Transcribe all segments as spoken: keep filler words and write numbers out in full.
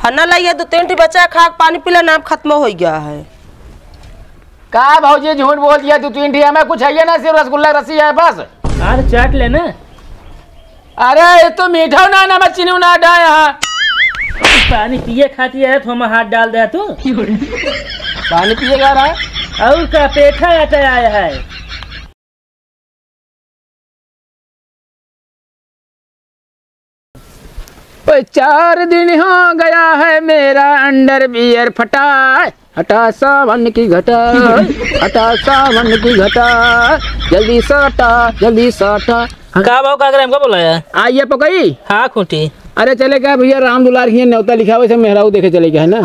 आ ना लाइए, दो तीन ठी बचा खा के पानी पी ले, नाम खत्म होइ गया है। का भौजी झूठ बोल दिया, दो तीन ठी हमें कुछ है ना, सिर्फ रसगुल्ला रसी है बस। अरे चाट ले ना। अरे ये तो मीठा ना, नमक चीनी ना डाया है। पानी पिए खाती है तो हम हाथ डाल दे तू। पानी पिए जा रहा है। और का पेठा आटा आया है। ओए, चार दिन हो गया है मेरा अंडरवियर फटा, हटा सावन की घटा, हटा सावन की घटा, जल्दी साटा, जल्दी साटा। का भाव का करे हमका बोला यार? आइए पकई। हाँ खूंटी। अरे चले क्या भैया, राम दुलार हियाँ न्योता लिखावे से मेहराऊ देखे चले क्या है ना?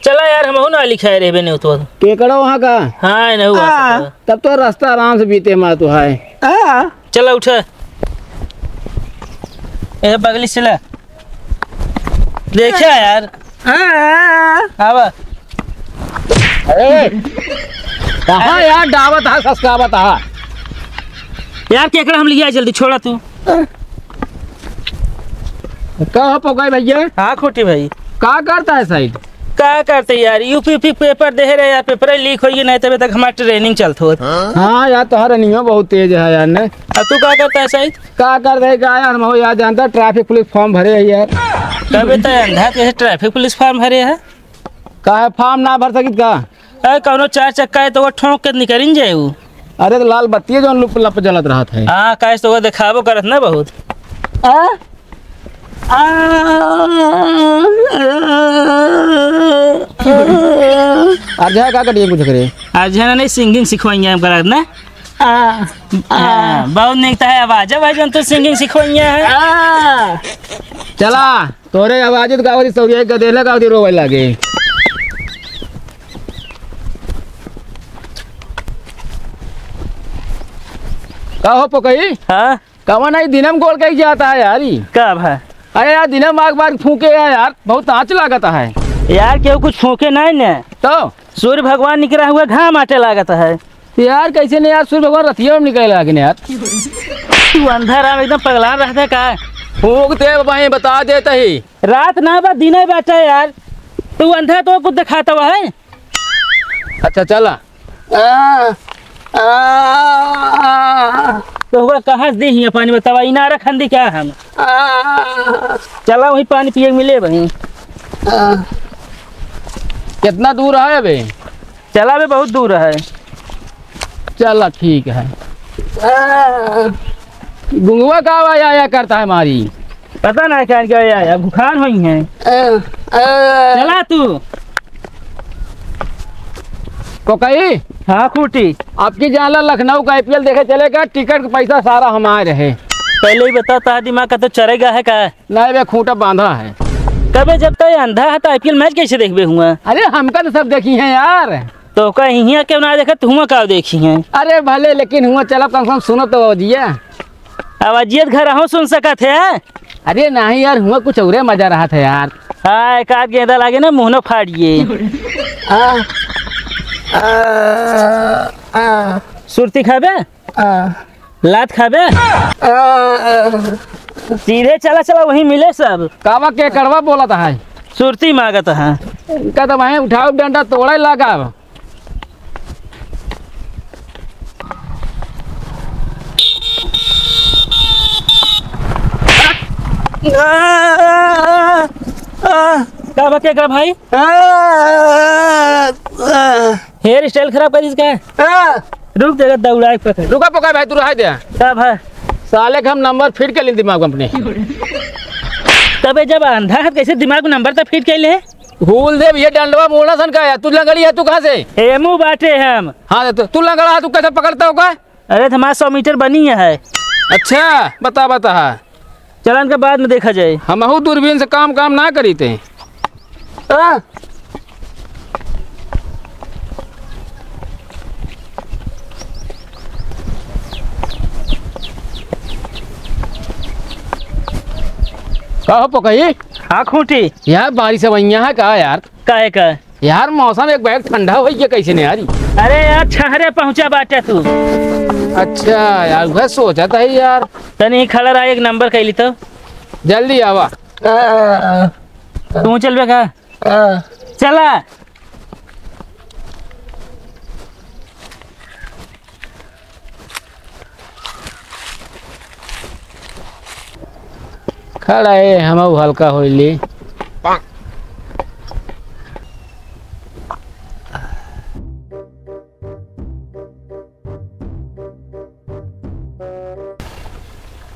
चला यार, हमहू ना लिखाए रहबे नहीं तो। केकड़ा वहाँ का? हाँ, नहीं हुआ आ। सकता। तब तो रास्ता आराम से बीते मा तो है। आ। चला उठा। ए, बगली से ला। देखा यार। आ। आवा। अरे, कहाँ यार डावत है, ससकावत है? यार, केकड़ा हम लिया, जल्दी छोड़ा तू। का हो पोकाई भैया? हाँ, खूंटी भाई। का करता है साइड? का करते यार, यूपी, यूपी पेपर दे रहे यार, पेपर लीक होई, नहीं तबे तक हमार ट्रेनिंग चलत होत। हाँ यार, तोहरा नियो बहुत तेज है यार, ने? अब तू का करता है साइड? का करते है का यार, हम हो यार जानता, ट्रैफिक पुलिस फॉर्म भरे है यार। तबे तो अंधा कैसे ट्रैफिक पुलिस फॉर्म भरे है? काहे फॉर्म ना भर सकित का? अरे, कौनो चार चक्का है तो वो ठोंक के निकरिन जाए वो। अरे, तो लाल बत्ती है जो लुप लप जलत रहत है। हाँ, काहे से तो वो देखाबो करत ना बहुत। आ? आ? आज है का कटिए कुछ करे? आज है ना, नहीं, सिंगिंग सिखवाएंगे हम करत ना। आ, आ। हाँ, बहुत निक तो है आवाज है भाई, जौन तू सिंगिंग सिखवइया है। आ। चला, तोरे आवाज तो का होती, सौरिया के देला का होती, रोवे लागे। का हो पकई? हाँ? कवन आई दिनम गोल कही जाता है यार ई? का भाई? अरे यार, दिनम आग बार फूके है यार, बहुत आँच लागत है। यार, केहू कुछ फूके नहीं ने। तो? सूर्य भगवान निकरा हुआ घाम आटे लागत है। यार, कैसे नहीं यार, सूर्य भगवान रतिया में निकले लागे यार। तू अंधा राम एकदम पगलान रहता है का? फूक दे भाई, बता देता ही। रात ना बा, दिन ही बाटे यार। तू अंधा तो कुछ दिखाता हुआ है। अच्छा, चला। आ, आ, आ। तो ओकरा कहाँ से दी हियाँ पानी बतावा? इनारा खंदी क्या हम? आ। चला वही पानी पिए के मिले वहीं। आ। कितना दूर है अबे? चला बे, बहुत दूर है। चला, ठीक है। आ। गुंगवा का आवाज आया करता है मारी? पता ना क्या, क्या आया है, भुखान होई है। आ, आ। चला तू। तो कही? हाँ, खूंटी। आपकी जान ला लखनऊ का आई पी एल देखे चलेगा, टिकट का पैसा सारा हमारे है। पहले ही बता, तार दिमाग का तो चरेगा है का? नहीं बे, खूंटा बांधा है। कबे जब तक अंधा है तो आई पी एल मैच कैसे देखबे हुआ? अरे हमका तो सब देखी है यार। तो का हियाँ क्यों ना देखत, हुआँ का देखी है? अरे भले, लेकिन हुआँ चलब कम से कम सुनो तो जिया। आवाजियत घर अहूँ सुन सकत है। अरे नहीं यार, हुआँ कुछ औरे मजा रहत है यार। हाँ, एक आध गेंदा लागे ना, मुँह न फाड़िए। आ, आ, आ। सुरती खाबे? आ। लात खाबे? आ, आ। सीधे चला, चला, वहीं मिले सब। कावा के कड़वा बोलत है? सुरती मांगत है। इनका तो वहीं उठाओ डंडा तोड़े लगा। आ, आ, आ, आ। का बा, के का भाई? आ, आ। हेयर स्टाइल खराब कर इसका। आ। रुक, जरा दौड़ा के पकड़। रुका पकड़ भाई, तू रहा दे। का भाई? साले के हम नंबर फिट कर लें दिमाग में अपने। तबे जब अंधा है, कैसे दिमाग में नंबर तो फिट कर ले? भूल दे भैया, डंडवा मोड़ा सन का है। तू लंगड़ी है, तू कहाँ से? हेमू बाटे हम। हाँ, तो तू लंगड़ा है, तू कैसे पकड़ता होगा? अरे, तो हमारा सौ मीटर बनी है। अच्छा, बता, बता। चलन के बाद में देखा जाए। हमहू दूरबीन से काम, काम ना करी थे। आ? का हो पकई? हाँ, खूंटी। यार, बारिश अब यहाँ है का यार? काहे का? यार, मौसम एक बैग ठंडा होइ गया, कैसे नहीं आ रही? अरे यार, छहरे पहुंचा बाटे तू। अच्छा यार, वह सोचा था ही यार। तनी खड़ा रहा, एक नंबर कैली तो। जल्दी आवा। तू चलबे का? चला। खड़ा है, हम हल्का होइली।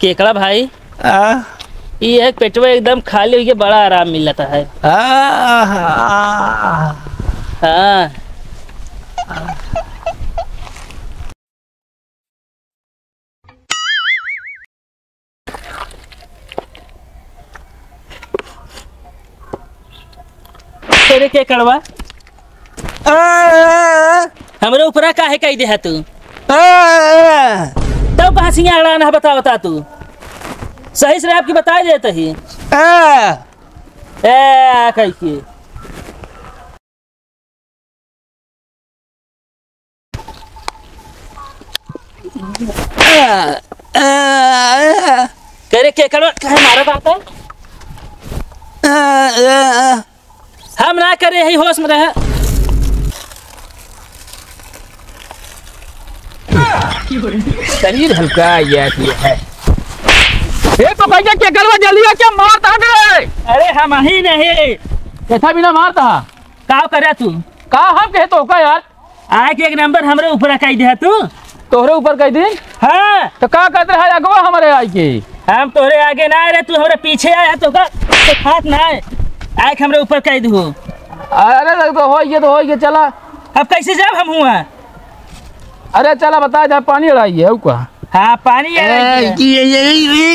केकड़ा भाई, आ? ई एक पेटवा एकदम खाली होइके बड़ा आराम मिलता है। आ, आ, आ। हाँ। तेरे केकड़वा? आ, आ, आ। हमरे ऊपरा काहे कई देहा तू? आ, आ। तब कहाँ सिंगाड़ा ना बता, बता तू। सही से आपकी बताई देत ही। आ। ए, आ कई के। करे केकड़वा काहे मारत आता? हम ना करे, यही होश में रहे। शरीर हल्का या कि है। ए तो भैया, केकड़वा जल्दी आके मारत हटे। अरे हम ही नहीं। ऐसा भी ना मारत हा। का करे तू? का हम कहे तो का यार? आइके एक नंबर हमरे ऊपर कई देहा तू। तोहरे ऊपर कई दी? हाँ। तो का कहत रहा अगवा हमरे आइके? हम तोहरे आगे ना रहे, तू हमरे पीछे आया तो का तो खात ना है। आइके हमरे ऊपर कई दू। अरे तो, तो होइगे, तो होइगे, चला। अब कैसे जाब हम हुआ? अरे चला, बता जा, पानी अड़ाई है, ऊ का? हाँ, पानी अड़ाई है। कि ये, ये, ये,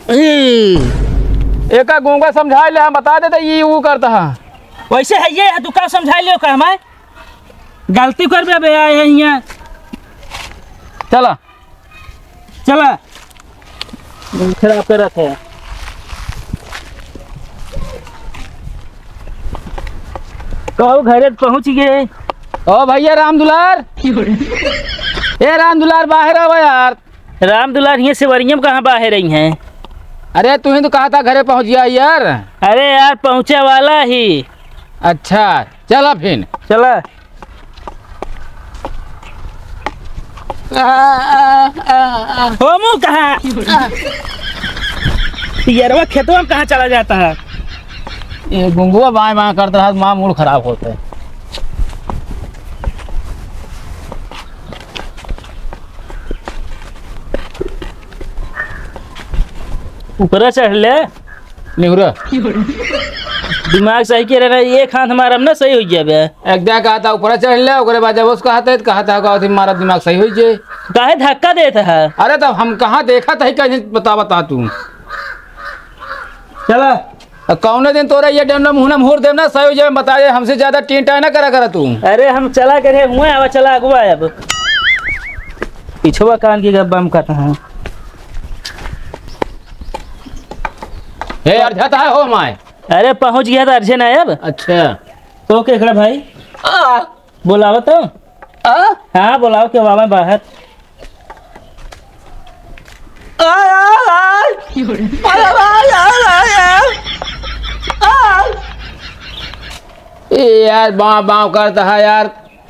ये, एका गूंगा समझाई ले, हम बता देते, ये ऊ करता है। वैसे है ये, तू का समझाई लियो का हमारे? गलती कर बे, बे आए हैं यहाँ। चला। चला। खराब करत है। कहो घरे पहुँच गए। ओ भैया राम दुलार। ए राम दुलार, बाहर आवा यार। राम दुलार, हियाँ सेवरिया में कहाँ बाहर आई हैं? अरे, तू ही तो कहा था घरे पहुँच गया यार। अरे यार, पहुँचे वाला ही। अच्छा, चला फिर। चला। आ, आ, आ, आ। हो मुँह कहाँ? आ। पियरवा खेतवा में कहाँ चला जाता है? ये गुंगुआ बाएं बाएं करता है, माँ मूड खराब होता है। ऊपरा चढ़ ले। निहुरा। दिमाग सही के रहना, एक हाथ मारब ना, सही हो जाबे। एक दिन कहा था ऊपरा चढ़ ले, ओकरे बाद जब उसका हाथ है, कहा था, कहा थी, मारा दिमाग सही हो जाए। काहे धक्का देत है? अरे तब हम कहाँ देखा था, कहीं बता, बता तू। चला। अब कौने दिन तोरा ये डंडा मुहना मोड़ देब ना, सही हो जाए, बता दे, हमसे ज्यादा टीन टाई ना करा, करा तू। अरे हम चला करे हुए, अब चला अगुआ अब। पिछवा कान की गब्बा में कहता है। हे यार, जाता है हो माय। अरे पहुँच गया था अर्जे ना अब। अच्छा। तो केकड़ा भाई? आ। बोलावा तो। आ? हाँ, बोलावा के बाबा बाहर। आय, आय, आय। आय, आय, आय, आय, आय। आय। ए यार, बाँव, बाँव करता है यार।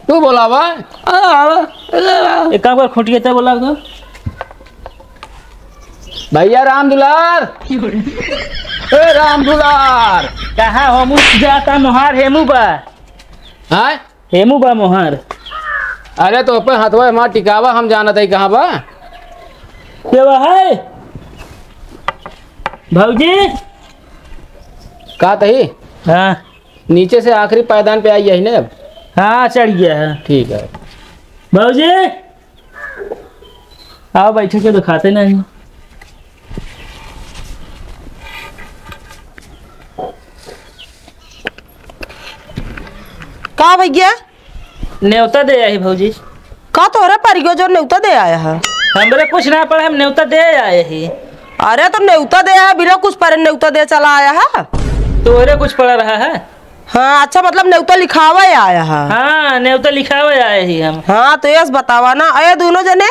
तू बोलावा। आ, आ, आ। एक काम कर, खुटिया ते बोला तो। भैया राम दुलार। ए राम दुलार। कहाँ हो मुँह जाता मोहार हेमू बा? हाँ? हेमू बा मोहार। अरे तो अपन हथवा हमार टिकावा, हम जानत हई कहाँ बा। के बा है? भौजी? का तही? हाँ। नीचे से आखिरी पायदान पे आई है ना अब? हाँ, चढ़ गया है। ठीक है। भौजी? आओ, बैठे के दिखाते नहीं। का भैया? नेवता दे आई भौजी। का तोहरा परिगो जो नेवता दे आया है? हमरे कुछ ना पड़ा, हम नेवता दे आए ही। अरे तो नेवता दे आया, बिना कुछ परे नेवता दे चला आया है? तोहरे कुछ पड़ा रहा है? हाँ, अच्छा, मतलब नेवता लिखावे आया है? हाँ, नेवता लिखावे आए ही हम। हाँ, तो यस बतावा ना, अरे दोनों जने।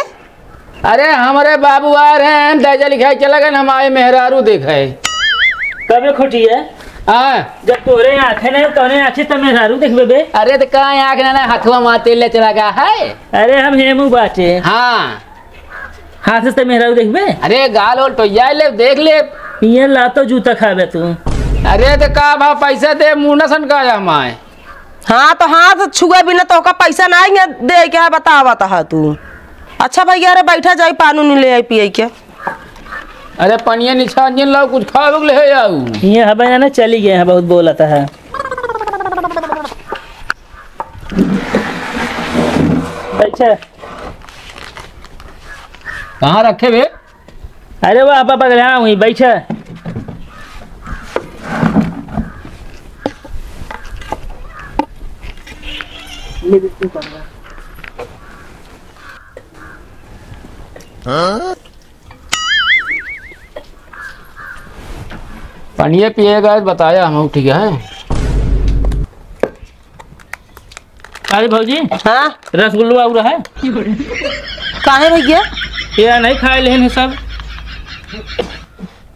अरे, हमरे बाबू आ रहे हैं, दैजा लिखाए चला गए, हम आए मेहरारू देखे। कबे खोटी है? हाँ। जब तोरे आँखें नहीं, तोरे आँखें तो मेहरारू देखबे बे। अरे तो का आँख ना, ना हथवा मा तेल ले चला गया है। अरे हम हेमू बाटे। हाँ। हाथ से तो मेहरारू देखबे। अरे गाल ओल टोइया ले, देख ले। ये ला तो जूता खाबे तू। अरे तो का भाव पैसा दे, मुंह न सनकाया हमारे। हाँ, तो हाथ छुए बिना तो ओका पैसा ना आएंगे दे के, हाँ, बतावत हा तू। अच्छा भैया, अरे बैठा जाई, पानी उनी ले आई पिए के। अरे पनिया निछान जिन लाओ, कुछ खावे के ले आओ। ये हबे ना, चली गए हैं, बहुत बोलत है। बैठा। कहाँ रखे बे? अरे वाह, पापा के यहाँ हुई, बैठा। पनिया पिएगा, बताया हम, ठीक है। अरे भौजी, हाँ? रसगुल्ला और है? काहे भैया? ये नहीं खाए लेन है सब।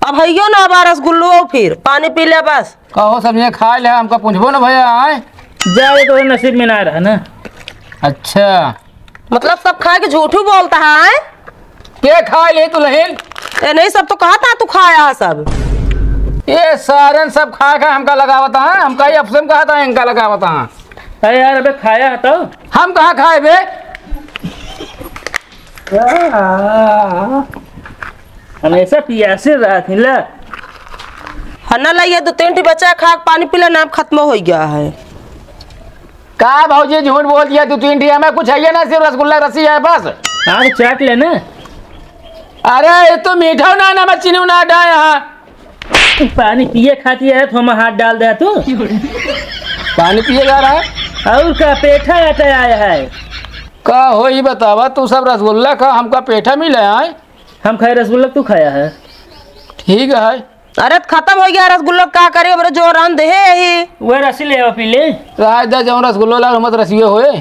अब भैया ना बा रसगुल्लो, फिर पानी पी ले बस। कहो सब ये खाए ले, हमका पूछबो ना भैया, आए? जा, ये तो नसीब में ना रहा ना। अच्छा। मतलब सब खाए के झूठू बोलता है, आए? के खाए ले तू लहिन? ए, नहीं, सब तो कहा था तू खाया है सब। ये सारन सब खा खा हमका लगावत है, हमका ही अफसम कहा था इनका लगावत है। अरे यार, अबे खाया है तो? हम कहाँ खाए बे? हमेशा पियासे रहत ही ला। हन्ना ला, ये दो तीन ठी बचा खा के पानी पी ले, नाम खत्म हो गया है। का भौजी झूठ बोल दिया, दो तीन ठी हमें कुछ है ना, सिर्फ रसगुल्ला रसी है बस। हाँ, तो चाट लेना। अरे, ये तो मीठा ना, ना, मैं चीनी ना डाया। पानी पिए खाती है, तो हम हाथ डाल दे तू। पानी पिए जा रहा है? और का, पेठा आटा आया है। का हो, ई बतावा, तू सब रसगुल्ला खा, हमका पेठा मिले आए। हम खाए रसगुल्ला, तू खाया है। ठीक है। अरे, त खत्म हो गया रसगुल्ला, का करे, हमरे जो रान दे है यही। वह रसी ले आवा, पी ले। राय दा, जौन रसगुल्ला ला, मत रसिए होए।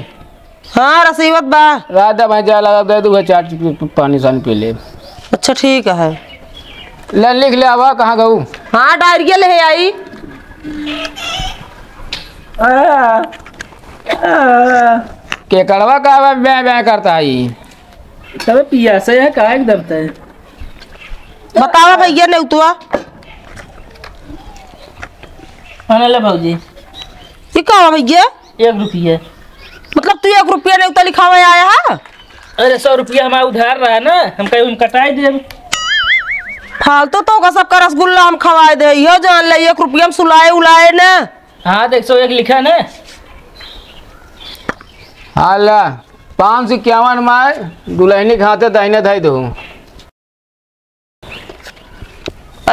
हाँ, रसीवत बा। राधा भाई जा लगा दे, तू चाट पानी सानी पी ले। अच्छा, ठीक है। ले लिख ले आवा, कहाँ गऊ? हाँ, डायरिया ले आई। आ, आ। केकड़वा का बे, बे, बे करता है ई? तबे पियासे है, काहे के दबता है? बतावा भैया, नेउतवा। आने ले भौजी। ये का बा भैया? एक रुपया। मतलब तू एक रुपया नेउता लिखावे आया है? अरे, सौ रुपया हमारा उधार रहा ना, हम कहीं उन कटाई देब। फालतू तो का सबका रसगुल्ला हम खवाए दे, यो जान ले, एक रुपया हम सुलाए उलाए ना। हाँ, देख, सौ एक लिखा ना। हाला, पाँच सौ इक्यावन माय, दुलहिनी खाते दहिने धई दहू।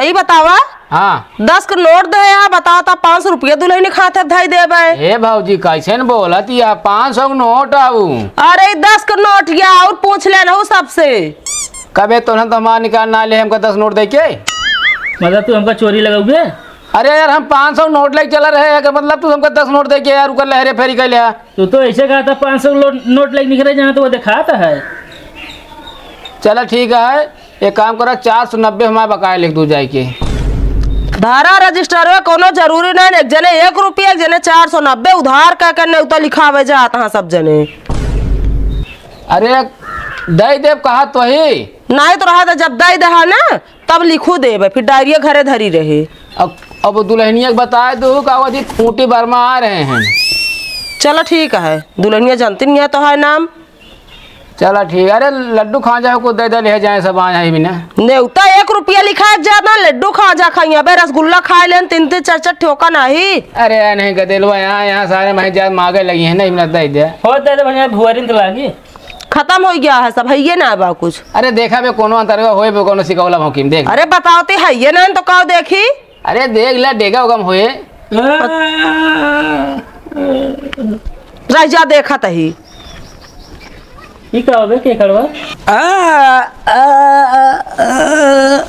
ई बतावा, हाँ। दस के नोट दे, यहाँ बतावा, ता पाँच सौ रुपया दुलहिनी खाते धई देबे। हे भौजी, कैसे न बोलत या, पाँच सौ के नोट आऊ। अरे, ई दस के नोट या, और पूछ लेना हो सबसे। कबे तोहन तो हमार निकाल ना ले, हमका दस नोट दे के। मतलब तू हमका चोरी लगाओगे? अरे यार, हम पाँच सौ नोट लेके चला रहे हैं, कि मतलब तू हमका दस नोट दे के यार, उकर लहरे फेरी कर लिया। तू तो ऐसे कहा था पाँच सौ लो-, नोट लेके निकले जहाँ तो वो दिखाता है। चला ठीक है, एक काम करा, चार सौ नब्बे हमारे बकाया लिख दू जाए के। धारा रजिस्टर में कोनो जरूरी नहीं, एक जने एक रुपया, एक जने चार सौ नब्बे उधार कह के नेउता लिखावे जात हाँ सब जने। अरे दे देब कहा तो ही। नहीं तो रहा था, जब दे दे हा ना, तब लिखू देबे, फिर डायरिया घरे धरी रहे। अब, अब दुलहिनिया के बताए दू का वो जी खूंटी वर्मा आ रहे हैं। चला ठीक है, दुलहिनिया जानती नहीं है तो है नाम। चला ठीक, अरे लड्डू खाजा को दे दे, ले जाए सब आए हैं बिना। नेउता एक रुपया लिखा जाता, लड्डू खाजा खाई, अबे रसगुल्ला खाए लेन तीन तीन चार चार ठोका नहीं। अरे यार नहीं गदेलवा, यहाँ, यहाँ सारे मैं जात मागे लगी है ना, इमला दे दे। हो दे दे भैया, भुआरिन तो लागी। खत्म हो गया है सब, है ये ना बा कुछ। अरे देखा बे, कोनो अंतरवा होए बे, कोनो सिकौला भौंकी में देख। अरे बताओ ते है ये ना तो का देखी। अरे देख ले, डेगा उगम होए। रह जा, देखा तही। ई का होबे, केकड़वा? आ, आ, आ, आ,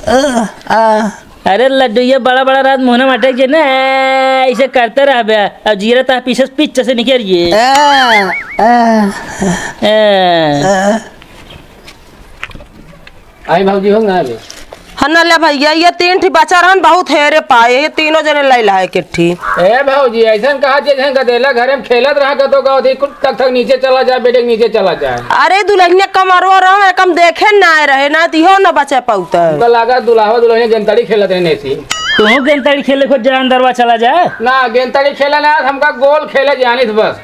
आ, आ। अरे लड्डू, ये बड़ा बड़ा रात मुहना मटक जे ना, ऐसे करते रहबे, और जीरा ता पीछे से पिच से निकल ये। आ, आ, ए। आ। आई भौजी हो ना अबे? हन्ना ले भइया, ये तीन ठी बचा रहन, बहुत हेरे पाए, ये तीनों जने लइ लहा एक एक ठी। ए भौजी, अइसन कहा जे जइसन गदेला घरे में खेलत रहा, कतो का होती, कुछ तक तक नीचे चला जाए, बेटे के नीचे चला जाए। अरे दुलहिनिया कमरवा रहा, कम देखे ना रहे, ना त इहो ना बचा पाउता। हमका लागा दुलावा दुलहिनिया गेंदताड़ी खेलत रहे नेसी। तू गेंदताड़ी खेले खोज जा, अंदरवा चला जाए। ना, गेंदताड़ी खेले ना, हमका गोल खेले जानित बस।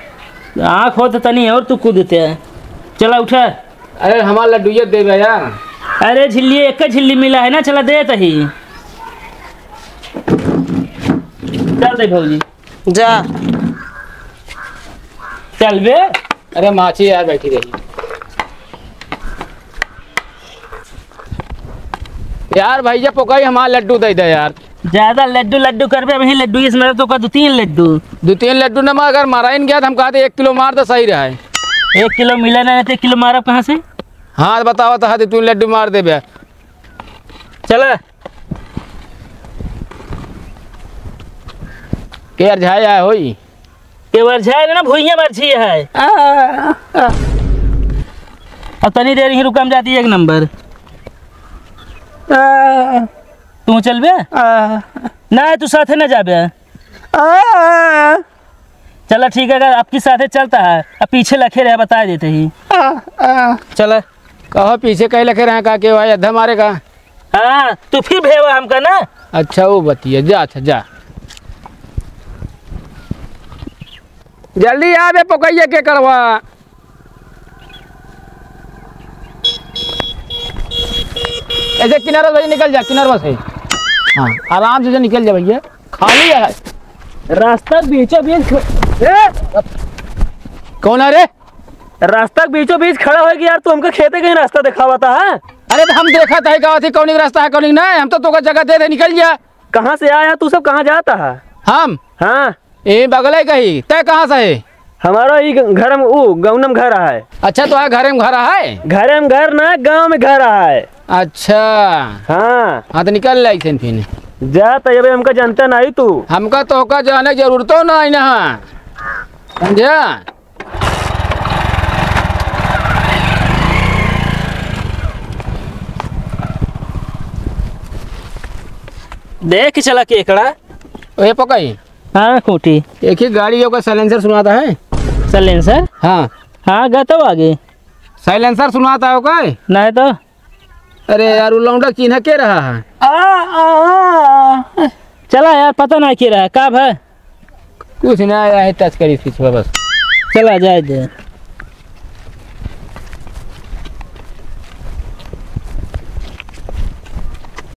आँख हो त तनी और तू कूदते। चला उठा। अरे हमार लड्डू ये देबे यार। अरे झिल्ली, एक झिल्ली मिला है ना, चला देत ही। चल दे भौजी। जा। चल बे। अरे माची यार बैठी रही। यार भइया पोकई हमार लड्डू दइ दे यार। ज्यादा लड्डू लड्डू करबे, अबहीं लड्डू इसमें तो का दो तीन लड्डू। दो तीन लड्डू न, अगर माराइन गया त हम कहते एक किलो मार दे सही रहे। एक किलो मिला ना, तो एक किलो मारब कहाँ से? हाँ, बतावा तो, हाँ, दो तीन लड्डू मार देबे। चला। के यार झाया होई? के बार झाया ना, भुइयां मार छी है। आ, आ। अब तनी देर ही रुकम जाती एक नंबर। आ। तू चलबे? आ। ना, तू साथे ना जाबे। आ। चला ठीक है, अगर आपकी साथे चलता है, अब पीछे लखे रहे, बता देते ही। आ, आ। चला। कहो पीछे कहीं लखे रहे का, के भाई अद्धा मारे का? हाँ, तू फिर भेवा हमका ना। अच्छा, वो बतिया, जा, अच्छा, जा। जल्दी आ बे, पोकैया के करवा। ऐसे किनारा से निकल जा, किनारा से। हाँ, आराम से, से निकल जा भैया, खाली है। रास्ता बीचों बीच ख-, ए! कौन है रे? रास्ता के बीचों बीच खड़ा होइके यार, तू हमका खेते कहीं रास्ता देखावा था, हाँ? अरे तो हम देखा था, का थी, कौन रास्ता है, कौन नहीं, हम तो तोका जगह दे दे, निकल जा। कहाँ से आया तू सब, कहाँ जाता है? हम? हाँ। ए, बगले कही, तय कहाँ से है? हमारा ही ग-, घर में, ऊ, गौनम घर है। अच्छा, तो है घरे में घर है? घरे में घर ना, गाँव में घर है। अच्छा। हाँ। हाँ, तो निकल लाई सन फिर। जा, तो ये हमका जानता नहीं तू। हमका तोहका जाने जरूरतो नहीं ना। समझा? देख चला केकड़ा। ओए पकई। हाँ, खूंटी। एक ही गाड़ी ओकर silencer सुनाता है। Silencer? हाँ। हाँ, गा तो आगे। Silencer सुनाता है ओकर? नहीं तो। अरे यार, उ लौंडा चिन्ह के रहा है? आ, आ, आ। चला यार, पता नहीं के रहा, का भा? कुछ ना आया है, touch करी पिछवा बस। चला, जाए दे।